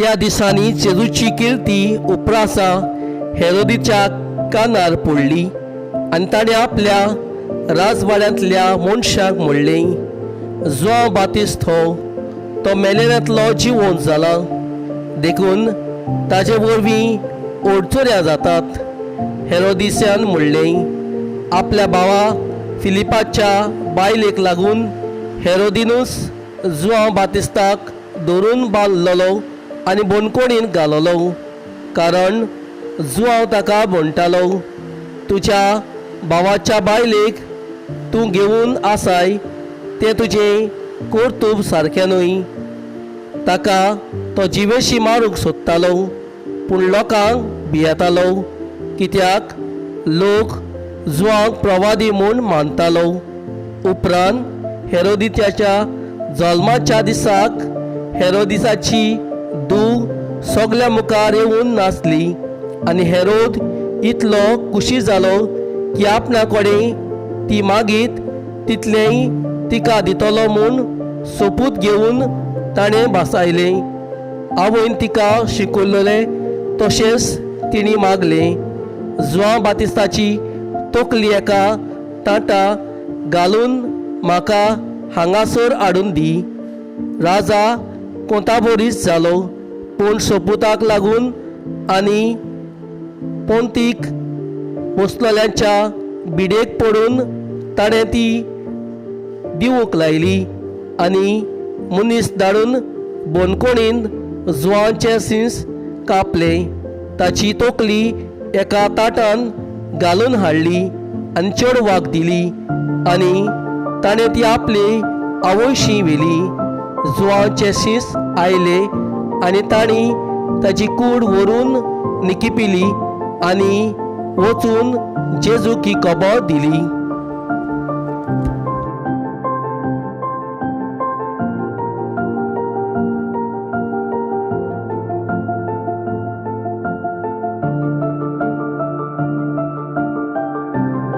त्या दिसांनी जेजूची किर्ती उपरासा हेरोदीच्या कानार पडली आनी ताणें आपल्या राजवाड्यांतल्या मनशाक म्हणलें, जुआंव बातिस्त हो, तो मेलेल्यांतलो जिवंत जाला, देखून ताजे वरवीं अडचऱ्यां जातात. हेरोदिसान म्हणलें, आपल्या भावा फिलिपाच्या बायलेक लागून हेरोदिनूस जुआंव बातिस्ताक धरून बांदलेलो आनी बंदखणींत घाललो, कारण जुआंव ताका म्हणटालो, तुज्या भावाच्या बायलेक तूं घेवन आसाय तें तुजें कर्तूब सारकें न्हय. ताका तो जिवेशी मारूंक सोदतालो, पूण लोकांक भियेतालो, कित्याक लोक जुआंक प्रवादी म्हूण मानतालो. उपरांत हेरोदित्याच्या जल्माच्या दिसाक हेरोदिसाची धूव सगल्या मुखार येवन नाचली आनी हेरोद इतलो खुशी जालो की आपणा कडेन ती मागीत तितलेंय तिका दितलो म्हूण सोपूत घेवन ताणें भासायलें. आवयन तिका शिकयलें तशेंच तिणी मागलें, जुआंव बातिस्ताची तकली एका ताटा घालून म्हाका हांगासर हाडून दी. राजा कोंताबोरीस जालो, पूण सोपुताक लागून आनी पोंतीक बसलेल्यांच्या भिडेक पडून ताणें ती दिवंक लायली आनी मनीस धाडून बंदखणींत जुआंचें शींस कापलें, ताची तकली एका ताटान घालून हाडली आनी चेडवाक दिली आनी ताणें ती आपली आवयशी व्हेली. जुआंचे शींस आयले आनी तांणी ताची कूड व्हरून निकिपिली आनी वचून जेजूक ही खबर दिली.